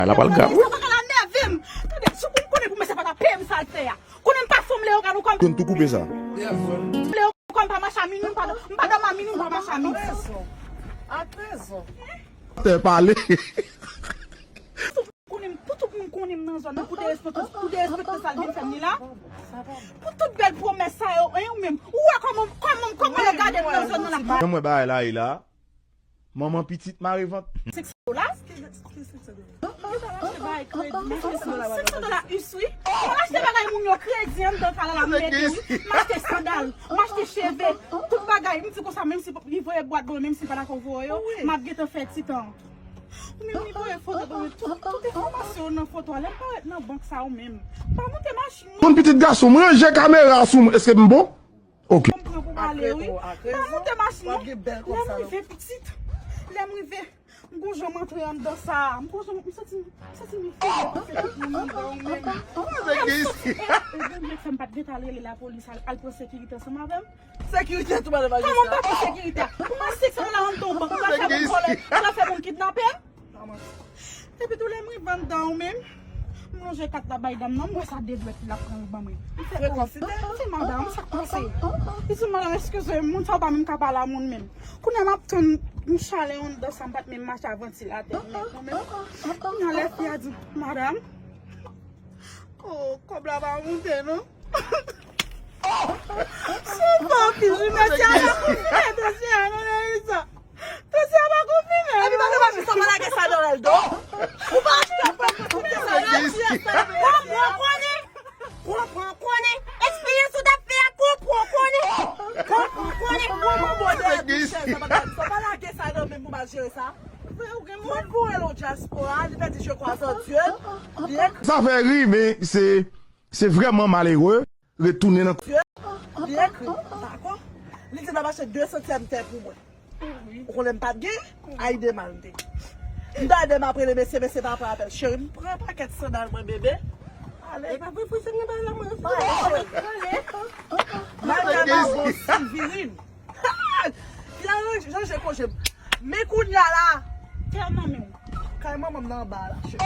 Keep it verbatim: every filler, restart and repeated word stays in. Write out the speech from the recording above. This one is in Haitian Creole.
Bagay la pral grav, wi. Sa bagay la nève m. Tande, si w konn konnen pou mwen se pa ta peye m sa l fè a. Konnen m pa fanm Leo Gad ou kòm. Konn tou koupe sa. Leo kòm pa mache a minwi, m pa dò-, m pa dòmi a minwi, m pa mache a midi. Tè pale. Konnen m, pou tout moun konnen m nan zòn nan, pou derespekte, pou derespekte sa l vin fè m li la. Pou tout bèl pwomès sa yo, en, ou menm. Ou wè kòman, kòman, kòman yo gade m nan zòn nan la. Jan m wè bagay la ye la. Manman pitit mare vant. Sèks la? Sèks dola us, wi. Mwen achte bagay moun yo kredi anndan kay la, m mete, wi. M achte sandal, m achte cheve, tout bagay. M di konsa, menm si li voye bwat ban mwen, menm si pa dakò voye yo, m ap gentan fè ti tan. Ou menm li voye foto ban mwen, tout, tout enfòmasyon nan foto a. Lè m parèt nan bank sa ou menm. Pa moute machin. Konn pitit gason, m ranje kamera sou mwen, èske m bon? Ok. M pran pou pale, wi. Pa moute machin, non. Lè m rive pitit, lè m rive, m gon jan m antre anndan sa. M gon jan, m santi, m santi m fè, m fè tout moun anndan ou menm. Lè m soti, e, e, Bondye fè m pa t gentan al rele lapolis, al, al pran sekirite ansanm avè m. Sekirite tou, madan majistra. Kòman m pa pran sekirite a? Pou mwen, sèks la anndan yon bank, m pral fè moun vòlè, m pral fè moun kidnape m. Epi tou lè m rive anndan ou menm, m lonje kat la bay dam nan, m wè sa de dwèt li l ap pran ban mwen. M fè kòm, m di, madanm, sa k pase? Li di, madanm, eskize m, moun sa yo pa menm ka pale a moun menm. Kounye a m ap tann yon chalè anndan sa, m pa t menm mache a vantilatè nèt non menm. Kounye a lè fi a di, madanm, oh, kòb la pa moute non. Sou fò fi, wi, mesye a pa konfime, mesye a nan lè sa. Mesye a pa konfime. Epi pa gen machin sa, pa lage sa nan rèl do. Ou pa achte yon pwèl pou sa, lage sa. Konpran konnen. Konpran konnen. Eksperyans ou t ap fè a, konpran konnen. Konpran konnen. Konpran konnen. Sa pa lage sa nan men pou m al jere sa. Mwen konnen l o dyaspora, li pèdi je crois en Dieu. Li ekri. Sa fè ri, men se, se vrèman malere. Retounen nan. Li ekri, dakò. Li di l ap achte de santyèm tè pou mwen. Ou konnen m pa t gen, ay de mal m te. M ta de m ap rele mesye, mesye pa pran apèl. Cheri, m pran pakèt sandal mwen, bebe. Ale. E pa vre, pou se mwen pa la mwen. Madanm a bon sivirin. Ki la ranje, ranje konje m. Men kounye a la. Tè nan men w. Kay manman m nan anba la. Cheri.